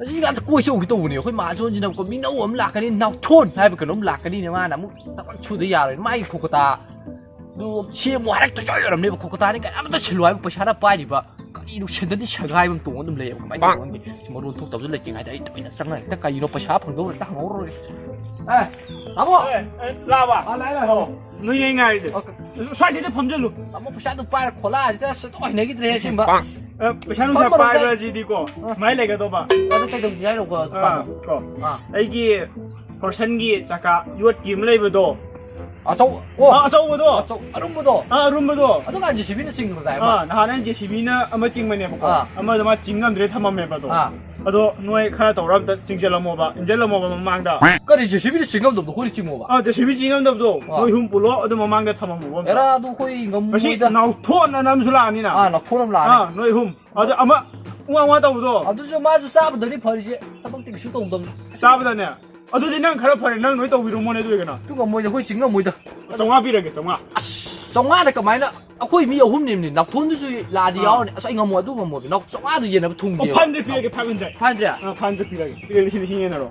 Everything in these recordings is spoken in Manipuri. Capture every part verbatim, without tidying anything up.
ꯑꯁꯤ ꯉꯥꯛꯇ ꯀꯣꯏ ꯆꯧꯒꯦ ꯇꯧꯕꯅꯦ꯫ ꯑꯩꯈꯣꯏ ꯃꯥꯖꯣꯟꯁꯤꯅ ꯀꯣ, ꯃꯤꯅꯧ ꯑꯃ ꯂꯥꯛꯀꯅꯤ, ꯅꯥꯎꯊꯣꯟ ꯍꯥꯏꯕ ꯀꯩꯅꯣꯝ ꯂꯥꯛꯀꯅꯤꯅꯦ꯫ ꯃꯥꯅ ꯑꯃꯨꯛ ꯊꯕꯛ ꯁꯨꯗ ꯌꯥꯔꯣꯏ꯫ ꯃꯥꯒꯤ ꯈꯣꯀꯇꯥꯗꯨ ꯁꯦꯝꯃꯨ ꯍꯥꯏꯔꯛꯇꯣꯏ ꯁꯣꯏ ꯑꯣꯏꯔꯝꯅꯦꯕ꯫ ꯈꯣꯀꯇꯥꯅꯤ ꯀꯌꯥ ꯑꯃꯇ ꯁꯤꯜꯂꯨ ꯍꯥꯏꯕ ꯄꯩꯁꯥꯅ ꯄꯥꯏꯔꯤꯕ꯫ ꯀꯔꯤꯅꯣ ꯁꯦꯟꯗꯟꯗꯤ ꯁꯦꯒꯥꯏꯕ ꯑꯃ ꯇꯣꯡꯉ ꯑꯗꯨꯝ ꯂꯩꯌꯦꯕ꯫ ꯀꯃꯥꯏꯅ ꯇꯧꯕꯅꯣ ꯈꯪꯗꯦ꯫ ꯁꯤ ꯃꯔꯣꯟ ꯊꯣꯛꯇꯕꯁꯨ ꯂꯩꯇ꯭ꯔꯤꯉꯩꯗ ꯑꯩ ꯇꯨꯃꯤꯟꯅ ꯆꯪꯉꯒ ꯍꯦꯛꯇ ꯀꯔꯤꯅꯣ ꯄꯩꯁꯥ ꯐꯪꯗꯧꯔ ꯍꯦꯛꯇ ꯍꯪꯍꯧꯔꯔꯣꯏꯒꯦ꯫ ꯑꯦ, ꯇꯥꯃꯣ! ꯑꯦ, ꯑꯦ, ꯂꯥꯛꯑꯕ? ꯑꯥ, ꯂꯥꯛꯑꯦ, ꯂꯥꯛꯑꯦ꯫ ꯑꯣ, ꯅꯣꯏꯅꯦ ꯑꯩ ꯉꯥꯏꯔꯤꯁꯦ꯫ ꯑꯣ, ꯀ- ꯁ꯭ꯋꯥꯏꯗꯗꯤ ꯐꯝꯖꯜꯂꯨ꯫ ꯇꯥꯃꯣ, ꯄꯩꯁꯥꯗꯨ ꯄꯥꯏꯔ ꯈꯣꯂꯥꯁꯤꯗ ꯑꯁ ꯑꯗꯨꯝ ꯍꯩꯅꯈꯤꯗ꯭ꯔꯦ ꯑꯁꯦꯡꯕ꯫ ꯑꯦ, ꯄꯩꯁꯥ ꯅꯨꯡꯁꯥ ꯐꯝꯃꯔꯣꯏꯗ ꯑꯩ꯫ ꯄꯥꯏꯕꯁꯤꯗꯤꯀꯣ, ꯑꯥ꯫ ꯁꯨꯃꯥꯏꯅ ꯂꯩꯒꯗꯧꯕ꯫ ꯑꯗꯨ ꯀꯩꯗꯧꯁꯤ ꯍꯥꯏꯅꯣ, ꯀꯣ, ꯑꯥ, ꯇꯥꯃꯣ? ꯀꯣ꯫ ꯑꯥ꯫ ꯑꯩꯒꯤ ꯐꯣꯔꯁꯟꯒꯤ ꯆꯀꯥ ꯌꯣꯠꯀꯤ ꯑꯃ ꯂꯩꯕꯗꯣ꯫ ꯑꯆꯧ-, ꯑꯣ꯫ ꯑꯥ, ꯑꯆꯧꯕꯗꯣ꯫ ꯑꯆꯧ-, ꯑꯔꯨꯝꯕꯗꯣ꯫ ꯑꯥ, ꯑꯔꯨꯝꯕꯗꯣ꯫ ꯑꯗꯨ ꯀꯥꯟ JCB ꯅ ꯆꯤꯡꯈ꯭ꯔꯗꯥꯏ ꯑꯃ? ꯑꯥ, ꯅꯍꯥꯟ ꯑꯩ JCB ꯅ ꯑꯃ ꯆꯤꯡꯕꯅꯦꯕꯀꯣ꯫ ꯑꯥ꯫ ꯑꯃꯗꯣ ꯃꯥ ꯆꯤꯡ ꯉꯝꯗ꯭ꯔꯦ ꯊꯝꯃꯝꯃꯦꯕ ꯑꯗꯣ꯫ ꯑꯥ꯫ ꯑꯗꯣ ꯅꯣꯏ ꯈꯔ ꯇꯧꯔ ꯑꯝꯇ ꯆꯤꯡꯁꯤꯜꯂꯝꯃꯣꯕ, ꯏꯟꯁꯤꯜꯂꯝꯃꯣꯕ ꯃꯃꯥꯡꯗ꯫ ꯀꯔꯤ JCB ꯅ ꯆꯤꯡ ꯉꯝꯗꯕꯗꯣ ꯑꯩꯈꯣꯏꯅ ꯆꯤꯡꯉꯣꯕ? ꯑꯥ, JCB ꯆꯤꯡ ꯉꯝꯗꯕꯗꯣ꯫ ꯑꯥ꯫ ꯅꯣꯏ ꯑꯍꯨꯝ ꯄꯨꯂꯣ ꯑꯗꯨ ꯃꯃꯥꯡꯗ ꯊꯝꯃꯝꯃꯣꯕ ꯑꯝꯇ꯫ ꯑꯦꯔꯥ, ꯑꯗꯨ ꯑꯩꯈꯣꯏ ꯉꯝꯃꯣꯏꯗ꯫ ꯉꯁꯤ ꯅꯥꯎꯊꯣꯛꯅ ꯑꯃꯁꯨ ꯂꯥꯛꯑꯅꯤꯅ꯫ ꯑꯥ, ꯅꯥꯎꯊꯣꯛꯅ ꯑꯃ ꯂꯥꯛꯑꯅꯤ꯫ ꯑꯥ, ꯅꯣꯏ ꯑꯍꯨꯝ꯫ ꯑꯗ ꯑꯃ ꯎꯋꯥ ꯎꯋꯥ ꯇꯧꯕꯗꯣ꯫ ꯑꯗꯨꯁꯨ ꯃꯥꯁꯨ ꯆꯥꯕꯗꯅꯤ ꯐꯔꯤꯁꯦ, ꯊꯕꯛꯇꯤ ꯀꯩꯁꯨ ꯇꯧꯗꯕꯅꯤ꯫ ꯆꯥꯕꯗꯅꯦ? ꯑꯗꯨꯗꯤ ꯅꯪ ꯈꯔ ꯐꯔꯦ, ꯅꯪ ꯂꯣꯏ ꯇꯧꯕꯤꯔꯣ ꯃꯣꯅꯦ ꯑꯗꯨ ꯑꯣꯏꯔꯒꯅ꯫ ꯑꯗꯨ ꯉꯝꯃꯣꯏꯗ, ꯑꯩꯈꯣꯏ ꯆꯤꯡ ꯉꯝꯃꯣꯏꯗ꯫ ꯆꯥꯝꯃꯉꯥ ꯄꯤꯔꯒꯦ, ꯆꯥꯝꯃꯉꯥ꯫ ꯑꯁ, ꯆꯥꯝꯃꯉꯥꯗ ꯀꯃꯥꯏꯅ? ꯑꯩꯈꯣꯏ ꯃꯤ ꯑꯍꯨꯝꯅꯦꯕꯅꯤ, ꯅꯥꯎꯊꯣꯟꯗꯨꯁꯨ ꯂꯥꯛꯑꯗꯤ ꯑꯥ꯫ ꯌꯥꯎꯔꯅꯤ꯫ ꯑꯁ, ꯑꯩ ꯉꯝꯃꯣꯏ, ꯑꯗꯨ ꯉꯝꯃꯣꯏ꯫ ꯅꯥꯎ-, ꯆꯥꯝꯃꯉꯥꯗ ꯌꯦꯟꯅꯕ ꯑꯣ, ꯊꯨꯡꯗꯦꯕ꯫ Five hundred ꯄꯤꯔꯒꯦ, five hundred꯫ Five hundred? ꯑꯥ, five hundred ꯄꯤꯔꯒꯦ꯫ ꯄꯤꯔꯒꯦ, ꯂꯤꯁꯤꯡ, ꯂꯤꯁꯤꯡ ꯌꯦꯟꯅꯔꯣ꯫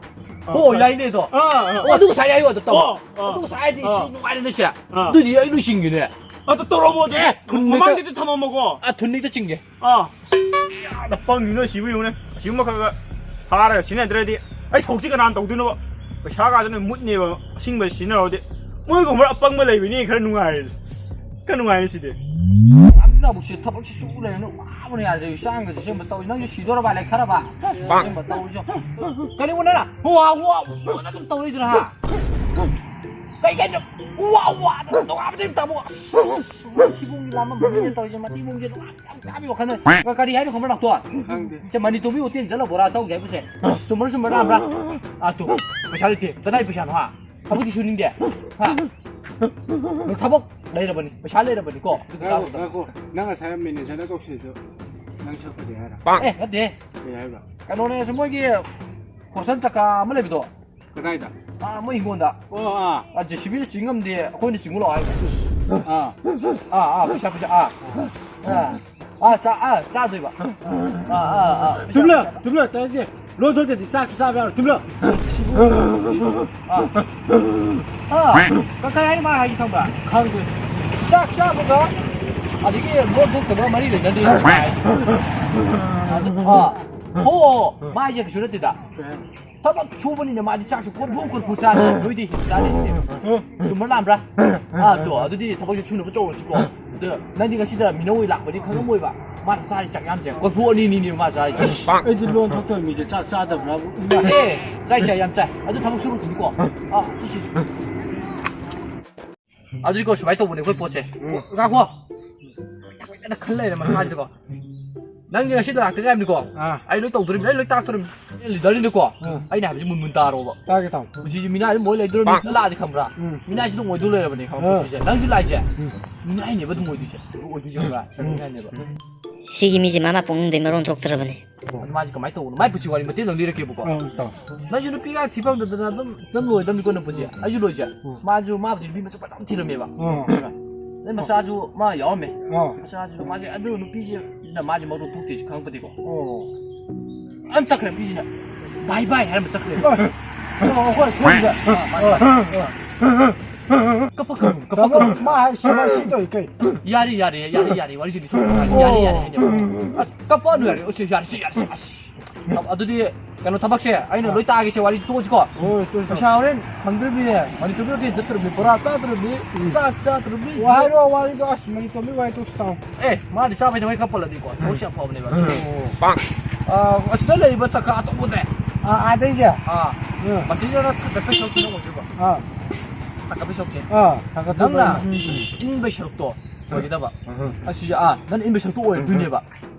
ꯑꯥ꯫ ꯑꯣ, ꯌꯥꯏꯅꯦ ꯑꯗꯣ꯫ ꯑꯥ, ꯑꯥ, ꯑꯣ, ꯑꯗꯨ ꯉꯁꯥꯏ ꯍꯥꯏꯌꯣ, ꯑꯗꯨ ꯇꯧ꯫ ꯑꯣ, ꯑꯣ꯫ ꯑꯗꯨ ꯉꯁꯥꯏ ꯍꯥꯏꯗꯤ ꯑꯥ꯫ ꯁꯤ ꯅꯨꯡꯉꯥꯏꯔꯦꯅꯦ ꯁꯦ꯫ ꯑꯥ꯫ ꯑꯗꯨꯗꯤ ꯑꯩ ꯂꯣꯏ ꯆꯤꯡꯒꯦꯅꯦ꯫ ꯑꯗꯣ ꯇꯧꯔꯝꯃꯣ ꯑꯗꯨꯗꯤ꯫ ꯑꯦ, ꯊꯨꯟ ꯃꯃꯥꯡꯗ ꯍꯦꯛꯇ ꯊꯝꯃꯝꯃꯣꯀꯣ꯫ ꯑꯥ, ꯊꯨꯟ ꯍꯦꯛꯇ ꯆꯤꯡꯒꯦ꯫ ꯑꯥ꯫ ꯌꯥꯝꯅ ꯄꯪꯉꯤ ꯅꯣꯏ ꯁꯤꯕꯨ ꯌꯦꯡꯉꯨꯅꯦ꯫ ꯑꯁꯤꯒꯨꯝꯕ ꯈꯔ ꯈꯔ ꯐꯥꯔꯒ ꯁꯤꯖꯤꯟꯅꯗ꯭ꯔꯗꯤ ꯑꯩ ꯊꯕꯛꯁꯤ ꯀꯅꯥꯅ ꯇꯧꯗꯣꯏꯅꯣꯕ? ꯄꯩꯁꯥꯒꯥꯁꯦ ꯅꯣꯏ ꯃꯨꯠꯅꯦꯕ ꯑꯁꯤꯡꯕ ꯁꯤꯖꯤꯟꯅꯔꯗꯤ꯫ ꯃꯣꯏꯒꯨꯝꯕ ꯑꯄꯪꯕ ꯂꯩꯕꯅꯤ ꯈꯔ ꯅꯨꯡꯉꯥꯏꯔꯦ꯫ ꯈꯔ ꯅꯨꯡꯉꯥꯏꯔꯦ ꯁꯤꯗꯤ꯫ ꯌꯥꯝꯅ ꯑꯃꯨꯛꯁꯦ ꯊꯕꯛꯁꯤ ꯁꯨ ꯂꯩꯔꯅꯨ ꯋꯥꯕꯅ ꯌꯥꯗ꯭ꯔꯦ꯫ ꯏꯆꯥꯡꯒꯁꯦ ꯁꯦꯝꯕ ꯇꯧꯔꯤ꯫ ꯅꯪꯁꯨ ꯁꯤꯗꯣꯔꯕ ꯂꯩꯈꯔꯕ? ꯁꯦꯝꯕ ꯇꯧꯔꯤꯁꯨ꯫ ꯀꯔꯤ ꯎꯅꯔ? ꯍꯨꯋꯥ, ꯍꯨꯋꯥ, ꯍꯨꯋꯥ ꯑꯗꯨꯝ ꯇꯧꯔꯤꯗ꯭ꯔꯥ ꯍꯥ? ꯀꯩ ꯀꯩꯅꯣ? ꯎꯋꯥ, ꯎꯋꯥ ꯑꯗꯨꯝ ꯇꯧꯔꯕꯗꯤ ꯇꯥꯃꯣ꯫ ꯑꯁ, ꯃꯊꯤꯕꯣꯡꯒꯤ ꯂꯥꯝꯃꯝꯕꯅꯤꯅ ꯇꯧꯔꯤꯁꯦ꯫ ꯃꯊꯤꯕꯣꯡꯁꯦ ꯅꯨꯡꯉꯥꯏ꯫ ꯌꯥꯝ ꯆꯥꯕꯤ ꯋꯥꯈꯜꯅ꯫ ꯀ-, ꯀꯔꯤ ꯍꯥꯏꯅꯣ ꯈꯪꯕ꯭ꯔꯥ, ꯅꯥꯎꯇꯣꯟ? ꯈꯪꯗꯦ꯫ ꯁꯦ, ꯃꯅꯤꯇꯣꯝꯕꯤ ꯍꯣꯇꯦꯜ ꯆꯠꯂ ꯕꯣꯔꯥ ꯆꯥꯎꯁꯦ ꯍꯥꯏꯕꯁꯦ꯫ ꯆꯨꯝꯕ꯭ꯔꯥ, ꯆꯨꯝꯕ꯭ꯔꯥ, ꯂꯥꯟꯕ꯭ꯔꯥ? ꯑꯥ, ꯇꯨ, ꯄꯩꯁꯥ ꯂꯩꯇꯦ꯫ ꯀꯗꯥꯏ ꯄꯩꯁꯥꯅꯣ, ꯍꯥ? ꯊꯕꯛꯇꯤ ꯁꯨꯅꯤꯡꯗꯦ꯫ ꯍꯥ? ꯊꯕꯛ ꯂꯩꯔꯕꯅꯤ, ꯄꯩꯁꯥ ꯂꯩꯔꯕꯅꯤꯀꯣ꯫ ꯑꯗꯨꯒ ꯉꯥꯏꯈꯣ, ꯆꯥꯔꯨꯁꯦ꯫ ꯉꯥꯏꯈꯣ꯫ ꯅꯪ ꯉꯁꯥꯏ ꯃꯦꯅꯦꯖꯔꯗ ꯀꯧꯁꯤꯜꯂꯤꯗꯣ ꯅꯪ ꯁꯛ ꯐꯖꯩ ꯍꯥꯏꯔꯣ? ꯑꯦ, ꯅꯠꯇꯦ꯫ ꯀꯩ ꯍꯥꯏꯕ? ꯀꯩꯅꯣꯅꯦ, ꯁꯤ ꯃꯣꯏꯒꯤ ꯐꯣꯔꯁꯟ ꯆꯀꯥ ꯑꯃ ꯂꯩꯕꯗꯣ꯫ ꯀꯗꯥꯏꯗ? ꯑꯥ, ꯃꯣꯏ ꯍꯤꯡꯒꯣꯜꯗ꯫ ꯑꯣ, ꯑꯥ꯫ ꯑꯥ, JCB ꯅ ꯆꯤꯡ ꯉꯝꯗꯦ, ꯑꯩꯈꯣꯏꯅ ꯆꯤꯡꯉꯨ ꯂꯥꯛꯑꯣ ꯍꯥꯏꯕ꯫ ꯑꯥ꯫ ꯑꯥ, ꯑꯥ, ꯄꯩꯁꯥ, ꯄꯩꯁꯥ, ꯑꯥ꯫ ꯑꯥ꯫ ꯑꯥ, ꯆꯥ-, ꯑꯥ, ꯆꯥꯗꯣꯏꯕ꯫ ꯑꯥ, ꯑꯥ, ꯑꯥ, ꯄꯩꯁꯥ, ꯇꯨꯝꯂ, ꯄꯩꯁꯥ꯫ ꯇꯨꯝꯂ, ꯇꯥꯏꯁꯦ꯫ ꯂꯣꯟ ꯊꯣꯛꯇ꯭ꯔꯗꯤ ꯆꯥꯛꯁꯨ ꯆꯥꯕ ꯌꯥꯔꯣꯏ꯫ ꯇꯨꯝꯂꯣ꯫ ꯑꯥ꯫ ꯑꯥ꯫ ꯀꯀꯥ, ꯑꯩ ꯃꯥ ꯍꯥꯏꯒꯦ ꯈꯪꯕ꯭ꯔꯥ? ꯈꯪꯗꯦ꯫ ꯆꯥꯛ ꯆꯥꯕꯒ ꯑꯗꯒꯤ ꯂꯣꯟ ꯊꯣꯛꯇꯕ ꯃꯔꯤ ꯂꯩꯅꯗꯦ꯫ ꯑꯗꯨ, ꯑꯥ꯫ ꯍꯣ, ꯃꯥ ꯍꯥꯏꯁꯦ ꯀꯩꯁꯨ ꯅꯠꯇꯦꯗ꯫ ꯊꯕꯛ ꯁꯨꯕꯅꯤꯅ ꯃꯥꯗꯤ ꯆꯥꯛꯁꯨ ꯀꯣꯔꯐꯨ ꯀꯣꯔꯐꯨ ꯆꯥꯔꯦ, ꯅꯣꯏꯗꯤ ꯍꯦꯟꯅ ꯆꯥꯔꯦ ꯁꯤꯅꯦꯕ꯫ ꯆꯨꯝꯕ꯭ꯔꯥ ꯂꯥꯟꯕ꯭ꯔꯥ? ꯑꯥ, ꯇꯣ, ꯑꯗꯨꯗꯤ ꯊꯕꯛꯁꯦ ꯁꯨꯅꯕ ꯇꯧꯔꯁꯤꯀꯣ꯫ ꯑꯗꯣ ꯅꯪꯗꯤ ꯉꯁꯤꯗ ꯃꯤꯅꯧ ꯑꯣꯏ ꯂꯥꯛꯄꯗꯤ ꯈꯪꯉꯝꯃꯣꯏꯕ꯫ ꯃꯥꯅ ꯆꯥꯔꯤ ꯆꯥꯛ ꯌꯥꯝꯁꯦ ꯀꯣꯔꯐꯨ ꯑꯅꯤ ꯑꯅꯤꯅꯦꯕ ꯃꯥ ꯆꯥꯔꯤꯁꯦ꯫ ꯑꯩꯗꯤ ꯂꯣꯟ ꯊꯣꯛꯇꯕ ꯃꯤꯁꯦ ꯆꯥꯛ ꯆꯥꯗꯕ꯭ꯔꯥꯕꯨ? ꯑꯦ, ꯆꯥꯏ, ꯆꯥꯏ, ꯌꯥꯝ ꯆꯥꯏ꯫ ꯑꯗꯨ ꯊꯕꯛ ꯁꯨꯔꯨꯁꯤꯅꯤꯀꯣ꯫ ꯑꯥ, ꯆꯠꯁꯤ꯫ ꯑꯗꯨꯗꯤꯀꯣ, ꯁꯨꯃꯥꯏꯅ ꯇꯧꯕꯅꯦ ꯑꯩꯈꯣꯏ ꯄꯣꯠꯁꯦ꯫ ꯉꯥꯏꯈꯣ꯫ ꯀꯩꯅꯣ ꯈꯜ ꯂꯩꯔꯦ ꯃꯁꯥꯁꯤꯗꯀꯣ꯫ ꯅꯪꯁꯦ ꯉꯁꯤꯗ ꯂꯥꯛꯇ ꯉꯥꯏꯔꯤꯕꯅꯤꯀꯣ꯫ ꯑꯥ꯫ ꯑꯩ ꯂꯣꯏ ꯇꯧꯗꯣꯔꯤꯕꯅꯤ, ꯑꯩ ꯂꯣꯏ ꯇꯥꯛꯇꯣꯔꯤꯕꯅꯤ꯫ ꯑꯩ ꯂꯤꯗꯔꯅꯤꯅꯀꯣ꯫ ꯑꯥ꯫ ꯑꯩꯅ ꯍꯥꯏꯕꯁꯤ ꯃꯨꯟ ꯃꯨꯟ ꯇꯥꯔꯣꯕ꯫ ꯇꯥꯒꯦ ꯇꯥꯃꯣ꯫ ꯄꯨꯟꯁꯤꯁꯤ ꯃꯤꯅꯥꯏ ꯑꯗꯨꯝ ꯑꯣꯏ ꯂꯩꯗꯣꯔꯤꯕꯅꯤ꯫ ꯄꯥꯛ꯫ ꯂꯥꯛꯑꯗꯤ ꯈꯪꯕ꯭ꯔꯥ? ꯎꯝ꯫ ꯃꯤꯅꯥꯏꯁꯤ ꯑꯗꯨꯝ ꯑꯣꯏꯗꯧ ꯂꯩꯔꯕꯅꯦ ꯈꯪꯕ꯭ꯔꯥ? ꯑꯥ꯫ ꯄꯨꯟꯁꯤꯁꯦ꯫ ꯅꯪꯁꯨ ꯂꯥꯛꯏꯁꯦ꯫ ꯎꯝ꯫ ꯃꯤꯅꯥꯏꯅꯦꯕ ꯑꯗꯨꯝ ꯑꯣꯏꯗꯣꯏꯁꯦ꯫ ꯑꯣꯏꯗꯣꯏꯁꯦ ꯈꯪꯕ꯭ꯔꯥ? ꯎꯝ꯫ ꯃꯤꯅꯥꯏꯅꯦꯕ꯫ ꯁꯤꯒꯤ ꯃꯤꯁꯦ ꯃꯃꯥ ꯄꯨꯛꯅꯨꯡꯗꯩ ꯃꯔꯣꯟ ꯊꯣꯛꯇ꯭ꯔꯕꯅꯦ꯫ ꯑꯗꯨ ꯃꯥꯁꯦ ꯀꯃꯥꯏꯅ ꯇꯧꯕꯅꯣ? ꯃꯥꯏ ꯄꯨꯟꯁꯤ ꯋꯥꯔꯤ ꯃꯇꯦꯛ ꯑꯃ ꯂꯤꯔꯛꯀꯦꯕꯀꯣ꯫ ꯑꯥ, ꯇꯥꯎ꯫ ꯅꯪꯁꯨ ꯅꯨꯄꯤꯒ ꯊꯤ ꯐꯪꯗꯗꯅ ꯑꯗꯨꯝ, ꯑꯗꯨꯝ ꯂꯣꯏꯗꯕꯅꯤꯀꯣ ꯅꯪ ꯄꯨꯟꯁꯤ꯫ ꯑꯩꯁꯨ ꯂꯣꯏꯁꯦ꯫ ꯎꯝ꯫ ꯃꯥꯁꯨ, ꯃꯥꯕꯨꯗꯤ ꯅꯨꯄꯤ ꯃꯁꯛ ꯐꯖꯅ ꯊꯤꯔꯝꯃꯦꯕ꯫ ꯑꯥ꯫ ꯑꯗꯩ ꯃꯆꯥꯁꯨ ꯃꯥ ꯌꯥꯎꯔꯝꯃꯦ꯫ ꯑꯥ꯫ ꯃꯆꯥꯁꯨ ꯃꯥꯁꯦ ꯑꯗꯨ ꯅꯨꯄꯤꯁꯤꯅ ꯃꯥꯁꯦ ꯃꯔꯣꯟ ꯊꯣꯛꯇꯦꯁꯨ ꯈꯪꯉꯛꯄꯗꯤꯀꯣ꯫ ꯑꯣ꯫ ꯑꯗꯨꯝ ꯆꯠꯈ꯭ꯔꯦ ꯅꯨꯄꯤꯁꯤꯅ꯫ ꯕꯥꯏ ꯕꯥꯏ ꯍꯥꯏꯔꯝꯃ ꯆꯠꯈ꯭ꯔꯦ꯫ ꯑꯣ, ꯑꯩꯈꯣꯏ ꯁꯣꯝꯗ꯫ ꯑꯥ, ꯃꯥ ꯆꯠꯈ꯭ꯔꯦ꯫ ꯀꯞꯄꯛꯀꯅꯨ, ꯇꯥꯃꯣ, ꯀꯞꯄꯛꯀꯅꯨ꯫ ꯃꯥ ꯍꯥꯏ ꯁꯨꯃꯥꯏ ꯁꯤ ꯇꯧꯏ ꯀꯩ? ꯌꯥꯔꯦ, ꯌꯥꯔꯦ, ꯌꯥꯔꯦ, ꯌꯥꯔꯦ, ꯋꯥꯔꯤꯁꯦ ꯂꯤꯊꯣꯛ-, ꯌꯥꯔꯦ, ꯌꯥꯔꯦ, ꯌꯥꯔꯦ꯫ ꯑꯁ, ꯀꯞꯄꯛꯑꯅꯨ ꯌꯥꯔꯦ, ꯑꯁ, ꯌꯥꯔꯦ, ꯁꯤ ꯌꯥꯔꯦ, ꯁꯤ, ꯑꯁ꯫ ꯑꯗꯨꯗꯤ ꯀꯩꯅꯣ ꯊꯕꯛꯁꯦ ꯑꯩꯅ ꯑꯥ꯫ ꯂꯣꯏ ꯇꯥꯒꯦꯁꯦ, ꯋꯥꯔꯤ ꯇꯣꯛꯑꯁꯤꯀꯣ꯫ ꯍꯣꯏ, ꯇꯣꯛꯑꯁꯤ, ꯇꯣꯛꯑꯁꯤ꯫ ꯄꯩꯁꯥ ꯍꯣꯔꯦꯟ ꯐꯪꯗ꯭ꯔꯕꯅꯤꯅꯦ, ꯃꯅꯤꯄꯨꯔꯗ ꯀꯩ ꯆꯠꯇ꯭ꯔꯕꯅꯤ, ꯕꯣꯔꯥ ꯆꯥꯗ꯭ꯔꯕꯅꯤ, ꯎꯝ꯫ ꯆꯥꯛ ꯆꯥꯗ꯭ꯔꯕꯅꯤ꯫ ꯋꯥ ꯍꯥꯏꯔꯣ, ꯋꯥꯔꯤꯗꯣ, ꯑꯁ, ꯃꯅꯤꯄꯨꯔ ꯃꯤ ꯋꯥꯔꯤ ꯇꯣꯛꯁꯤ ꯇꯥꯎ꯫ ꯑꯦ, ꯃꯥꯗꯤ ꯆꯥꯕꯩ ꯊꯋꯥꯏ ꯈꯔ ꯄꯜꯂꯗꯤꯀꯣ, ꯊꯕꯛꯁꯦ ꯌꯥꯝ ꯐꯕꯅꯦꯕ꯫ ꯎꯝ꯫ ꯑꯥ, ꯑꯁꯤꯗ ꯂꯩꯔꯤꯕ ꯆꯀꯥ ꯑꯆꯧꯕꯁꯦ꯫ ꯑꯥ, ꯑꯥꯗꯩꯁꯦ? ꯑꯥ꯫ ꯎꯝ꯫ ꯃꯁꯤꯗꯅ ꯊꯥꯡꯒꯠꯄꯩ ꯁꯔꯨꯛꯁꯤꯅ ꯑꯣꯏꯗꯣꯏꯕ꯫ ꯑꯥ꯫ ꯊꯥꯡꯒꯠꯄꯩ ꯁꯔꯨꯛꯁꯦ꯫ ꯑꯥ, ꯊꯥꯡꯒꯠꯄꯩ ꯅꯪꯅ ꯁꯔꯨꯛ꯫ ꯎꯝ, ꯎꯝ꯫ ꯏꯟꯕꯩ ꯁꯔꯨꯛꯇꯣ ꯑꯣꯏꯒꯗꯕ꯫ ꯎꯝ꯫ ꯑꯁꯤꯁꯦ, ꯑꯥ, ꯅꯪ ꯏꯟꯕꯩ ꯁꯔꯨꯛꯇꯣ ꯑꯣꯏꯔꯗꯣꯏꯅꯦꯕ꯫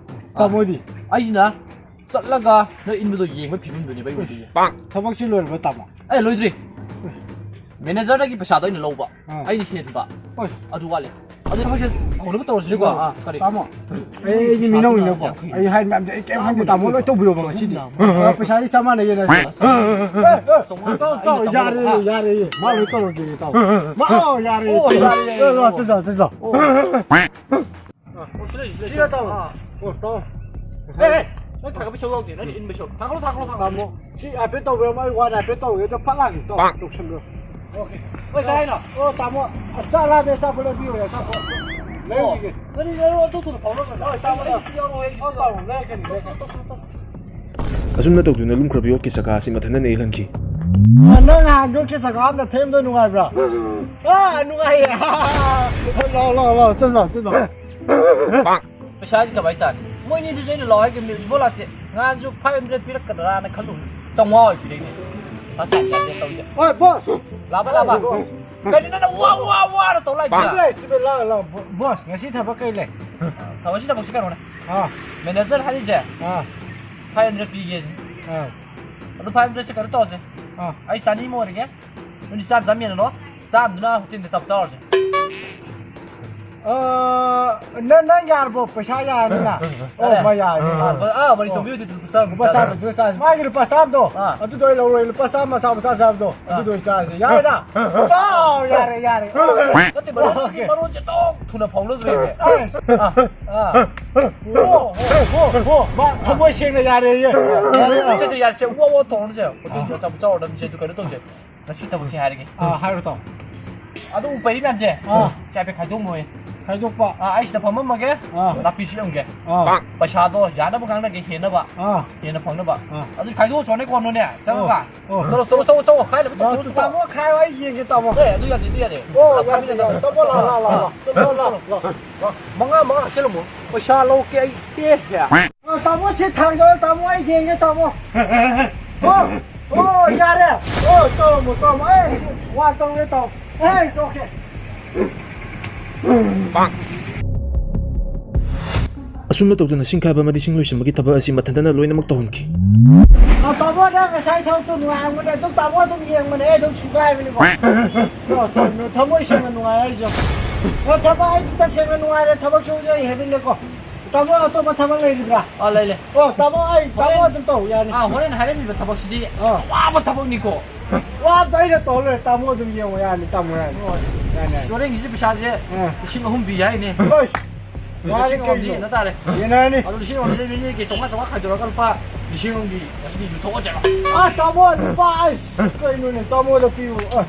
ꯇꯥꯃꯣꯗꯤ? ꯑꯩꯁꯤꯅ ꯆꯠꯂꯒ ꯅꯪ ꯏꯟꯕꯗꯣ ꯌꯦꯡꯕ ꯐꯤꯕꯝꯗꯨꯅꯦꯕ ꯑꯩ ꯑꯣꯏꯗꯣꯏꯁꯦ꯫ ꯊꯕꯛꯁꯤ ꯂꯣꯏꯔꯕ, ꯇꯥꯃꯣ? ꯑꯦ, ꯂꯣꯏꯗ꯭ꯔꯤ꯫ ꯃꯦꯅꯦꯖꯔꯗꯒꯤ ꯄꯩꯁꯥꯗꯣ ꯑꯩꯅ ꯂꯧꯕ꯫ ꯑꯥ꯫ ꯑꯩꯅ ꯍꯦꯟꯕ꯫ ꯍꯣꯏ꯫ ꯑꯗꯨ ꯋꯥꯠꯂꯦ꯫ ꯑꯗꯨ ꯊꯕꯛꯁꯦ ꯍꯧꯅꯕ ꯇꯧꯔꯁꯤꯅꯦꯀꯣ꯫ ꯑꯥ, ꯀꯔꯤ? ꯇꯥꯃꯣ, ꯑꯩ, ꯑꯩꯗꯤ ꯃꯤꯅꯧꯅꯤꯅꯀꯣ꯫ ꯌꯥꯡꯈꯩ꯫ ꯑꯩ ꯍꯥꯏ ꯃꯌꯥꯝꯁꯦ ꯑꯩ ꯀꯩꯝ ꯈꯪꯗꯦ, ꯇꯥꯃꯣ ꯂꯣꯏ ꯇꯧꯕꯤꯔꯣꯕ ꯉꯁꯤꯗꯤ꯫ ꯑꯥ, ꯄꯩꯁꯥꯗꯤ ꯆꯞ ꯃꯥꯟꯅꯩꯌꯦ ꯅꯪ꯫ ꯑꯥ꯫ ꯑꯦ, ꯑꯦ, ꯇꯧ, ꯇꯧ, ꯌꯥꯔꯦ, ꯌꯥꯔꯦ, ꯃꯥ ꯂꯣꯏ ꯇꯧꯔꯒꯦ, ꯇꯧ꯫ ꯃꯥ, ꯑꯣ, ꯌꯥꯔꯦ꯫ ꯑꯣ, ꯌꯥꯔꯦ, ꯌꯥꯔꯦ꯫ ꯑꯦ, ꯂꯥꯛꯑꯣ, ꯆꯠꯁꯤ ꯂꯥꯛꯑꯣ, ꯆꯠꯁꯤ ꯂꯥꯛꯑꯣ꯫ ꯑꯣ, ꯁꯤꯗ ꯂꯩ, ꯁꯤꯗ ꯂꯩ꯫ ꯁꯤꯗ ꯇꯧ꯫ ꯑꯥ꯫ ꯑꯣ, ꯇꯧ꯫ ꯑꯦ, ꯑꯦ꯫ ꯅꯪ ꯊꯥꯡꯒꯠꯄ ꯁꯔꯨꯛ ꯌꯥꯎꯗꯦ, ꯅꯪꯅ ꯏꯟꯕ ꯁꯔꯨꯛ꯫ ꯊꯥꯡꯒꯠꯂꯣ, ꯊꯥꯡꯒꯠꯂꯣ, ꯊꯥꯡꯒꯠꯂꯣ꯫ ꯇꯥꯃꯣ, ꯁꯤ ꯍꯥꯏꯐꯦꯠ ꯇꯧꯕꯤꯔꯝꯃꯣ, ꯑꯩ ꯋꯥꯟ ꯍꯥꯏꯐꯦꯠ ꯇꯧꯒꯦ, ꯑꯗꯣ ꯐꯠ ꯂꯥꯛꯀꯦ, ꯇꯧ, ꯇꯧꯁꯟꯕꯤꯔꯣ꯫ ꯑꯣꯀꯦ꯫ ꯍꯣꯏ, ꯀꯩ ꯍꯥꯏꯅꯣ? ꯑꯣ, ꯇꯥꯃꯣ, ꯆꯥꯛ ꯂꯥꯝꯃꯦ, ꯑꯆꯥꯄꯣꯠ ꯂꯩꯕꯤꯌꯣ, ꯑꯆꯥꯄꯣꯠ꯫ ꯂꯩꯔꯨꯈꯤꯒꯦ꯫ ꯅꯪꯗꯤ ꯂꯩꯔꯣ, ꯑꯗꯨ ꯊꯨꯅ ꯐꯥꯎꯔꯒ꯫ ꯍꯣꯏ, ꯇꯥꯃꯣ, ꯑꯩ ꯇꯥꯃꯣ꯫ ꯌꯥꯎꯔꯣꯏ, ꯑꯩ ꯑꯣ, ꯇꯥꯃꯣ, ꯂꯩꯔꯛꯀꯅꯤ, ꯂꯩꯔꯛꯀꯅꯤ꯫ ꯇꯧꯁꯜꯂꯣ, ꯇꯧꯁꯜꯂꯣ, ꯇꯧꯁꯜꯂꯣ꯫ ꯑꯁꯨꯝꯅ ꯇꯧꯗꯨꯅ ꯂꯨꯝꯈ꯭ꯔꯕ ꯌꯣꯠꯀꯤ ꯆꯀꯥ ꯑꯁꯤ ꯃꯊꯟꯇ ꯅꯦꯛꯍꯜꯍꯟꯈꯤ꯫ ꯑ, ꯅꯪ ꯅꯍꯥꯟ ꯌꯣꯠꯀꯤ ꯆꯀꯥ ꯑꯃ ꯊꯦꯡꯕꯗꯣ ꯅꯨꯡꯉꯥꯏꯕ꯭ꯔꯥ? ꯑꯥ, ꯅꯨꯡꯉꯥꯏꯌꯦ꯫ ꯂꯥꯛꯑꯣ, ꯂꯥꯛꯑꯣ, ꯂꯥꯛꯑꯣ, ꯆꯠꯂꯣ, ꯆꯠꯂꯣ꯫ ꯄꯩꯁꯥꯁꯤ ꯀꯃꯥꯏꯅ ꯇꯥꯅꯤ? ꯃꯣꯏꯅꯤꯗꯨꯁꯨ ꯑꯩꯅ ꯂꯥꯛꯑꯣ ꯍꯥꯏꯒꯤꯕꯅꯤ, ꯍꯧꯖꯤꯛꯐꯥꯎ ꯂꯥꯛꯇꯦ꯫ ꯉꯍꯥꯟꯁꯨ ꯐꯥꯏꯚ ꯍꯟꯗ꯭ꯔꯦꯠ ꯄꯤꯔꯛꯀꯗ꯭ꯔꯥꯅ ꯈꯜꯂꯨꯕꯅꯤ, ꯆꯥꯝꯃꯉꯥ ꯑꯣꯏꯅ ꯄꯤꯔꯛꯏꯅꯦ꯫ ꯇꯥꯁꯥ ꯒ꯭ꯌꯥꯟ ꯇꯧꯔꯤꯁꯦ꯫ ꯍꯣꯏ, ꯕꯣꯁ꯫ ꯂꯥꯛꯑꯕ, ꯂꯥꯛꯑꯕ꯫ ꯕꯣꯁ꯫ ꯀꯔꯤꯅꯣ ꯅꯪ ꯋꯥ, ꯋꯥ, ꯋꯥꯅ ꯇꯧ ꯂꯥꯛꯏꯁꯦ? ꯆꯨꯝꯃꯦ, ꯆꯨꯝꯃꯦ, ꯂꯥꯛꯑꯣ, ꯂꯥꯛꯑꯣ꯫ ꯕꯣ-, ꯕꯣꯁ, ꯉꯁꯤ ꯊꯕꯛ ꯀꯩ ꯂꯩ? ꯊꯕꯛꯁꯤ, ꯊꯕꯛꯁꯤ ꯀꯩꯅꯣꯅꯦ꯫ ꯑꯥ꯫ ꯃꯦꯅꯦꯖꯔ ꯍꯥꯏꯔꯤꯁꯦ ꯑꯥ꯫ ꯐꯥꯏꯚ ꯍꯟꯗ꯭ꯔꯦꯠ ꯄꯤꯒꯦ꯫ ꯑꯥ꯫ ꯑꯗꯨ ꯐꯥꯏꯚ ꯍꯟꯗ꯭ꯔꯦꯠꯁꯦ ꯀꯩꯅꯣ ꯇꯧꯔꯁꯦ꯫ ꯑꯥ꯫ ꯑꯩ ꯆꯅꯤ ꯑꯃ ꯑꯣꯏꯔꯒꯦ꯫ ꯅꯣꯏꯗꯤ ꯆꯥꯝ ꯆꯥꯝ ꯌꯦꯟꯅꯔꯣ꯫ ꯆꯥꯝꯗꯨꯅ ꯍꯣꯇꯦꯜꯗ ꯆꯞ ꯆꯥꯔꯁꯦ꯫ ꯑ, ꯅꯪ, ꯅꯪ ꯌꯥꯔꯕꯣ? ꯄꯩꯁꯥ ꯌꯥꯔꯅꯤꯅ? ꯑꯣ, ꯌꯥꯔꯦ꯫ ꯃꯥ ꯌꯥꯔꯅꯤ꯫ ꯑꯥ, ꯑꯥ, ꯃꯅꯤ ꯑꯥ꯫ ꯇꯣꯝꯕꯤ ꯍꯣꯏꯗꯤ ꯂꯨꯄꯥ ꯆꯥꯝꯃ ꯂꯨꯄꯥ ꯆꯥꯝꯃ ꯆꯥꯔꯦ꯫ ꯄꯤꯔ ꯆꯥꯔꯁꯤ꯫ ꯃꯥꯒꯤ ꯂꯨꯄꯥ ꯆꯥꯝꯃꯗꯣ, ꯑꯥ꯫ ꯑꯗꯨꯗꯣ ꯑꯩ ꯂꯧꯔꯣꯏ꯫ ꯂꯨꯄꯥ ꯆꯥꯝꯃ ꯃꯆꯥ ꯃꯆꯥ ꯆꯥꯕꯗꯣ, ꯑꯥ꯫ ꯑꯗꯨꯗꯣ ꯑꯩ ꯆꯥꯔꯁꯦ꯫ ꯌꯥꯔꯦꯗ? ꯑꯥ, ꯌꯥꯔꯦ, ꯌꯥꯔꯦ꯫ ꯅꯠꯇꯦ, ꯃꯔꯣꯟ, ꯑꯣꯀꯦ꯫ ꯃꯔꯣꯟꯁꯦ ꯇꯣꯛ ꯊꯨꯅ ꯐꯥꯎꯅꯈ꯭ꯔꯦꯅꯦ꯫ ꯑꯁ꯫ ꯑꯥ, ꯑꯥ꯫ ꯑꯣ, ꯑꯣ, ꯑꯣ, ꯑꯣ, ꯃꯥ ꯊꯃꯣꯏ ꯁꯦꯡꯅ ꯌꯥꯔꯦꯌꯦ꯫ ꯌꯥꯔꯦ, ꯌꯥꯔꯦ, ꯁꯦ, ꯁꯦ, ꯌꯥꯔꯦ, ꯁꯦ, ꯋꯥ, ꯋꯥ ꯇꯧꯔꯅꯨ, ꯁꯦ꯫ ꯍꯣꯇꯦꯜꯗ ꯑꯆꯥꯄꯣꯠ ꯆꯥꯎꯔꯗꯕꯅꯤ, ꯁꯦ, ꯑꯗꯨ ꯀꯩꯅꯣ ꯇꯧꯁꯦ꯫ ꯉꯁꯤ ꯊꯕꯛꯁꯦ ꯍꯥꯏꯔꯒꯦ꯫ ꯑꯥ, ꯍꯥꯏꯔꯣ, ꯇꯥꯃꯣ꯫ ꯑꯗꯨ ꯎ ꯄꯩꯔꯤ ꯃꯌꯥꯝꯁꯦ, ꯑꯥ꯫ ꯁꯦ ꯍꯥꯏꯐꯦꯠ ꯈꯥꯏꯗꯣꯛꯑꯝꯃꯣ꯫ ꯈꯥꯏꯗꯣꯛꯄ꯫ ꯑꯥ, ꯑꯩ ꯁꯤꯗ ꯐꯝꯃꯝꯃꯒꯦ꯫ ꯑꯥ꯫ ꯅꯥꯄꯤ ꯁꯤꯠꯂꯝꯒꯦ꯫ ꯑꯥ꯫ ꯄꯩꯁꯥꯗꯣ ꯌꯥꯅꯕ ꯉꯥꯡꯅꯒꯦ, ꯍꯦꯟꯅꯕ꯫ ꯑꯥ꯫ ꯍꯦꯟꯅ ꯐꯪꯅꯕ꯫ ꯑꯥ꯫ ꯑꯗꯨ ꯈꯥꯏꯗꯣꯛꯑꯣ, ꯁꯣꯟꯅ ꯀꯣꯟꯅꯣꯅꯦ, ꯆꯪꯉꯒ꯫ ꯑꯣ꯫ ꯆꯠꯂꯣ, ꯆꯠꯂꯣ, ꯆꯠꯂꯣ, ꯆꯠꯂꯣ, ꯈꯥꯏꯅꯕ ꯇꯧꯔꯣ, ꯆꯠꯂꯣ꯫ ꯇꯥꯃꯣ, ꯈꯥꯏꯌꯣ, ꯑꯩ ꯌꯦꯡꯒꯦ, ꯇꯥꯃꯣ꯫ ꯑꯦ, ꯑꯗꯨ ꯌꯥꯗꯦ, ꯑꯗꯨ ꯌꯥꯗꯦ꯫ ꯑꯣ, ꯌꯥꯗꯦ, ꯌꯥꯗꯦ꯫ ꯇꯥꯃꯣ, ꯂꯥꯛꯑꯣ, ꯂꯥꯛꯑꯣ, ꯂꯥꯛꯑꯣ, ꯂꯥꯛꯑꯣ꯫ ꯆꯠꯂꯣ, ꯆꯠꯂꯣ, ꯂꯥꯛꯑꯣ, ꯂꯥꯛꯑꯣ꯫ ꯃꯉꯥ, ꯃꯉꯥ ꯍꯥꯞꯆꯤꯜꯂꯝꯃꯣ꯫ ꯄꯩꯁꯥ ꯂꯧꯒꯦ ꯑꯩ꯫ ꯑꯦ, ꯑꯦ꯫ ꯑ, ꯇꯥꯃꯣ, ꯁꯤ ꯊꯥꯡꯗꯧꯔꯣ, ꯇꯥꯃꯣ, ꯑꯩ ꯌꯦꯡꯒꯦ, ꯇꯥꯃꯣ꯫ ꯑꯣ, ꯑꯣ, ꯌꯥꯔꯦ꯫ ꯑꯣ, ꯇꯧꯔꯝꯃꯣ, ꯇꯧꯔꯝꯃꯣ꯫ ꯑꯦ, ꯋꯥ ꯇꯧꯔꯦ, ꯇꯥꯃꯣ꯫ ꯑꯦ, it's okay꯫ ꯑꯁꯨꯝꯅ ꯇꯧꯗꯨꯅ ꯁꯤꯡ ꯈꯥꯏꯕ ꯑꯃꯗꯤ ꯁꯤꯡ ꯂꯣꯏꯁꯤꯟꯕꯒꯤ ꯊꯕꯛ ꯑꯁꯤ ꯃꯊꯟꯇꯅ ꯂꯣꯏꯅꯃꯛ ꯇꯧꯍꯟꯈꯤ꯫ ꯑ, ꯇꯥꯃꯣ, ꯅꯪ ꯉꯁꯥꯏ ꯊꯕꯛꯇꯣ ꯅꯨꯡꯉꯥꯏꯔꯝꯒꯅꯤ꯫ ꯑꯗꯨꯝ ꯇꯥꯃꯣ ꯑꯗꯨꯝ ꯌꯦꯡꯕꯅꯦ, ꯑꯩ ꯑꯗꯨꯝ ꯁꯨꯒꯥꯏꯕꯅꯤꯀꯣ꯫ ꯑ, ꯊꯃꯣꯏ ꯁꯦꯡꯅ ꯅꯨꯡꯉꯥꯏ ꯍꯥꯏꯁꯦ꯫ ꯑ, ꯊꯕꯛ ꯑꯩ ꯇꯁꯦꯡꯅ ꯅꯨꯡꯉꯥꯏꯔꯦ, ꯊꯕꯛ ꯁꯨꯕꯁꯦ ꯑꯩ ꯍꯦꯕꯤꯠꯅꯦꯀꯣ꯫ ꯇꯥꯃꯣ, ꯑꯇꯣꯞꯄ ꯊꯕꯛ ꯂꯩꯔꯤꯕ꯭ꯔꯥ? ꯑꯥ, ꯂꯩ, ꯂꯩ꯫ ꯑꯣ, ꯇꯥꯃꯣ, ꯑꯩ, ꯇꯥꯃꯣ ꯍꯣꯔꯦꯟ, ꯑꯗꯨꯝ ꯇꯧ ꯌꯥꯅꯤ꯫ ꯑꯥ, ꯍꯣꯔꯦꯟ ꯍꯥꯏꯔꯝꯃꯤꯕ ꯊꯕꯛꯁꯤꯗꯤ ꯑꯁ ꯑꯥ꯫ ꯑꯋꯥꯕ ꯊꯕꯛꯅꯤꯀꯣ꯫ ꯋꯥꯕꯗꯣ ꯑꯩꯅ ꯇꯧ ꯂꯣꯏꯔꯦ, ꯇꯥꯃꯣ ꯑꯗꯨꯝ ꯌꯦꯡꯉꯣ ꯌꯥꯅꯤ, ꯇꯥꯃꯣ ꯌꯥꯅꯤ꯫ ꯍꯣꯏ꯫ ꯌꯥꯅꯤ, ꯑꯁ, ꯌꯥꯅꯤ꯫ ꯍꯣꯔꯦꯟꯒꯤꯁꯤ ꯄꯩꯁꯥꯁꯦ ꯑꯥ꯫ ꯂꯤꯁꯤꯡ ꯑꯍꯨꯝ ꯄꯤ ꯍꯥꯏꯅꯦ꯫ ꯑꯁ, ꯌꯥꯔꯦ ꯂꯤꯁꯤꯡ ꯑꯃ ꯀꯩꯅꯣ? ꯌꯦꯟꯅꯔꯅꯤ꯫ ꯌꯦꯟꯅꯔꯅꯤ꯫ ꯑꯗꯣ ꯂꯤꯁꯤꯡ ꯑꯃ ꯂꯩꯕꯤꯅꯤ, ꯀꯦ ꯆꯥꯝꯃꯉꯥ ꯆꯥꯝꯃꯉꯥ ꯈꯥꯏꯗꯣꯔꯒ ꯂꯨꯄꯥ ꯂꯤꯁꯤꯡ ꯑꯃꯒꯤ ꯉꯁꯤꯗꯤ ꯂꯨꯊꯣꯛꯑꯁꯦꯕ꯫ ꯑ, ꯇꯥꯃꯣ, ꯂꯨꯄꯥ, ꯑꯁ, ꯀꯩꯅꯣꯅꯦ, ꯇꯥꯃꯣꯗ ꯄꯤꯌꯨ꯫ ꯑ꯫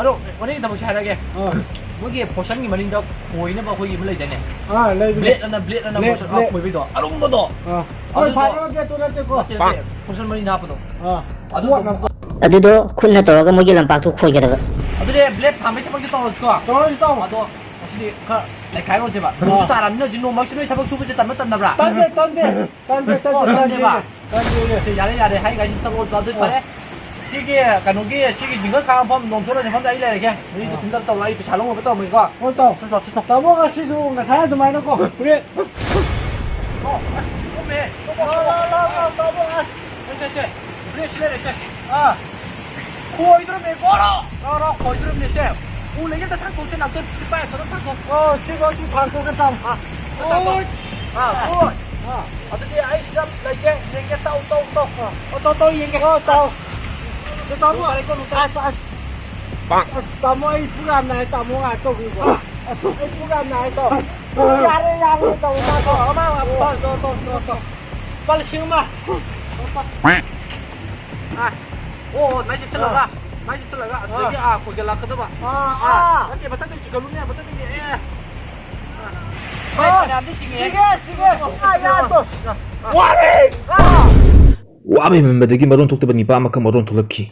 ꯑꯗꯣ ꯃꯅꯤꯡꯒꯤ ꯊꯕꯛꯁꯦ ꯍꯥꯏꯔꯒꯦ꯫ ꯑ꯫ ꯃꯣꯏꯒꯤ ꯐꯣꯔꯁꯟꯒꯤ ꯃꯅꯤꯡꯗ ꯈꯣꯏꯅꯕ ꯑꯩꯈꯣꯏꯒꯤ ꯑꯃ ꯂꯩꯗꯥꯏꯅꯦ? ꯑ, ꯂꯩꯕꯅꯦ꯫ ꯕ꯭ꯂꯦꯗ ꯑꯅ, ꯕ꯭ꯂꯦꯗ ꯑꯅ ꯕ꯭ꯂꯦꯗ, ꯐꯣꯔꯁꯟ, ꯑ, ꯕ꯭ꯂꯦꯗ꯫ ꯈꯣꯏꯕꯩꯗꯣ꯫ ꯑꯔꯨꯝꯕꯗꯣ꯫ ꯑ꯫ ꯍꯣꯏ, ꯑꯗꯨꯗꯣ ꯐꯥꯏꯕꯔ ꯕ꯭ꯂꯦꯗꯇꯣ ꯅꯠꯇꯦꯀꯣ꯫ ꯅꯠꯇꯦ, ꯅꯠꯇꯦ꯫ ꯐꯣꯔꯁꯟ ꯃꯅꯤꯡꯗ ꯍꯥꯞꯄꯗꯣ꯫ ꯑ꯫ ꯑꯗꯨꯗꯣ ꯈꯣꯠꯅꯕ꯫ ꯑꯗꯨꯗꯣ ꯈꯨꯠꯅ ꯇꯧꯔꯒ ꯃꯣꯏꯒꯤ ꯂꯝꯄꯥꯛꯇꯨ ꯈꯣꯏꯒꯗꯕ꯫ ꯑꯗꯨꯗꯤ ꯕ꯭ꯂꯦꯗ ꯊꯥꯟꯕꯩ ꯊꯕꯛꯁꯦ ꯇꯧꯔꯁꯤꯀꯣ꯫ ꯇꯧꯔꯁꯤ, ꯇꯧꯔꯁꯤ꯫ ꯑꯗꯣ ꯉꯁꯤꯗꯤ ꯈꯔ ꯅꯩꯈꯥꯏꯔꯨꯔꯁꯦꯕ꯫ ꯑ꯫ ꯅꯣꯡꯁꯨ ꯇꯥꯔꯕꯅꯤꯅ ꯍꯧꯖꯤꯛ ꯅꯣꯡ ꯃꯔꯛꯁꯤꯗ ꯅꯣꯏ ꯊꯕꯛ ꯁꯨꯕꯁꯦ ꯇꯟꯕ ꯇꯟꯗꯕ꯭ꯔꯥ? ꯇꯟꯗꯦ, ꯇꯟꯗꯦ꯫ ꯇꯟꯗꯦ, ꯇꯟꯗꯦ, ꯑꯣ, ꯇꯟꯗꯦꯕ꯫ ꯇꯟꯗꯦ꯫ ꯁꯦ, ꯌꯥꯔꯦ, ꯌꯥꯔꯦ, ꯍꯥꯏ ꯒꯥꯔꯤ ꯆꯠꯂꯣ, ꯑꯗꯨ ꯑꯣ꯫ ꯐꯔꯦ꯫ ꯁꯤꯒꯤ ꯀꯩꯅꯣꯒꯤ, ꯁꯤꯒꯤ ꯖꯤꯡꯒꯔ ꯈꯥꯡ ꯃꯐꯝ, ꯅꯣꯡ ꯆꯣꯠꯂ ꯃꯐꯝꯗ ꯑꯩ ꯂꯩꯔꯒꯦ꯫ ꯅꯣꯏꯗꯣ ꯑꯥ꯫ ꯊꯤꯟꯗꯕ ꯇꯧꯔꯣ, ꯑꯩ ꯄꯩꯁꯥ ꯂꯧꯅꯕ ꯇꯧꯔꯝꯒꯦꯀꯣ꯫ ꯍꯣꯏ, ꯇꯧ꯫ ꯁꯨꯁ ꯂꯥꯎ, ꯁꯨꯁ ꯂꯥꯎ꯫ ꯇꯥꯃꯣ, ꯉꯁꯤꯁꯨ ꯉꯁꯥꯏ ꯑꯗꯨꯃꯥꯏꯅꯀꯣ꯫ ꯐꯨꯔꯤꯠ꯫ ꯑꯣ, ꯑꯁ, ꯀꯣꯝꯃꯦ꯫ ꯀꯣꯝꯃꯣ, ꯂꯥꯎ, ꯀꯣꯝꯃꯣ꯫ ꯂꯥꯎ, ꯂꯥꯎ, ꯂꯥꯎ, ꯇꯥꯃꯣ, ꯑꯁ꯫ ꯁꯦ, ꯁꯦ, ꯁꯦ꯫ ꯐ꯭ꯔꯦꯁ ꯂꯩꯔꯦ, ꯁꯦ꯫ ꯑꯥ꯫ ꯈꯣꯏꯗ꯭ꯔꯣꯃꯦ, ꯒꯣꯔꯣ, ꯒꯣꯔꯣ, ꯈꯣꯏꯗ꯭ꯔꯣꯃꯦ, ꯁꯦ꯫ ꯎ ꯂꯩꯒꯦ, ꯑꯝꯇ ꯊꯥꯡꯇꯣꯛꯁꯦ, ꯅꯥꯇꯣꯟ ꯄꯤꯛꯄ ꯄꯥꯏ, ꯐꯖꯅ ꯊꯥꯡꯇꯣꯛ꯫ ꯑꯣ, ꯁꯤꯐꯧꯗꯤ ꯊꯥꯡꯇꯣꯛꯀꯦ, ꯇꯥꯃꯣ꯫ ꯑꯥ, ꯊꯥꯡꯇꯣꯛ꯫ ꯑꯣꯏ꯫ ꯑꯥ, ꯒꯨꯗ꯫ ꯑꯥ꯫ ꯑꯗꯨꯗꯤ ꯑꯩ ꯁꯤꯗ ꯂꯩꯒꯦ, ꯌꯦꯡꯒꯦ, ꯇꯧ, ꯇꯧ, ꯇꯧ꯫ ꯑꯣ, ꯇꯧ, ꯇꯧ, ꯌꯦꯡꯒꯦ꯫ ꯑꯣ, ꯇꯧ꯫ ꯑꯗꯨ ꯇꯥꯃꯣ꯫ ꯅꯨꯡꯉꯥꯏꯔꯦꯀꯣ, ꯅꯨꯡꯉꯥꯏꯔꯦ꯫ ꯑꯁ, ꯑꯁ꯫ ꯑꯁ, ꯇꯥꯃꯣ, ꯑꯩ ꯄꯨꯛ ꯌꯥꯝ ꯅꯥꯏ, ꯇꯥꯃꯣ, ꯉꯥꯏꯍꯥꯛ ꯇꯧꯕꯤꯌꯨꯀꯣ꯫ ꯑꯁ, ꯑꯩ ꯄꯨꯛ ꯌꯥꯝ ꯅꯥꯏ, ꯇꯥꯃꯣ꯫ ꯌꯥꯔꯦ, ꯌꯥꯔꯦ, ꯇꯥꯃꯣ, ꯇꯥꯃꯣ꯫ ꯇꯧ, ꯇꯧ, ꯇꯧ, ꯇꯧ, ꯇꯧ꯫ ꯂꯨꯄꯥ ꯂꯤꯁꯤꯡ ꯑꯃ꯫ ꯑꯥ꯫ ꯑꯣ, ꯑꯣ, ꯃꯥꯏ ꯆꯦꯞꯁꯤꯜꯂꯒ, ꯑꯥ꯫ ꯃꯥꯏ ꯆꯦꯞꯁꯤꯜꯂꯒ, ꯑꯗꯨꯗꯒꯤ, ꯑꯥ꯫ ꯑꯥ, ꯈꯣꯏꯒꯠꯂꯛꯀꯗꯕ꯫ ꯑꯥ, ꯑꯥ, ꯑꯥ꯫ ꯅꯠꯇꯦ, ꯃꯊꯛꯇꯩ ꯆꯤꯡꯈꯠꯂꯨꯅꯦ, ꯃꯊꯛꯇꯒꯤ, ꯑꯦ꯫ ꯑꯥ꯫ ꯑꯥ꯫ ꯐꯅꯌꯥꯝꯗꯤ ꯆꯤꯡꯉꯦ꯫ ꯆꯤꯡꯉꯦ, ꯆꯤꯡꯉꯦ꯫ ꯑꯥ, ꯌꯥꯗ꯭ꯔꯣ? ꯑꯥ, ꯑꯥ꯫ ꯋꯥꯔꯦ! ꯑꯥ꯫ ꯋꯥꯕ ꯍꯦꯟꯃꯟꯕꯗꯒꯤ ꯃꯔꯣꯟ ꯊꯣꯛꯇꯕ ꯅꯤꯄꯥ ꯑꯃꯈꯛ ꯃꯔꯣꯟ ꯊꯣꯛꯂꯛꯈꯤ꯫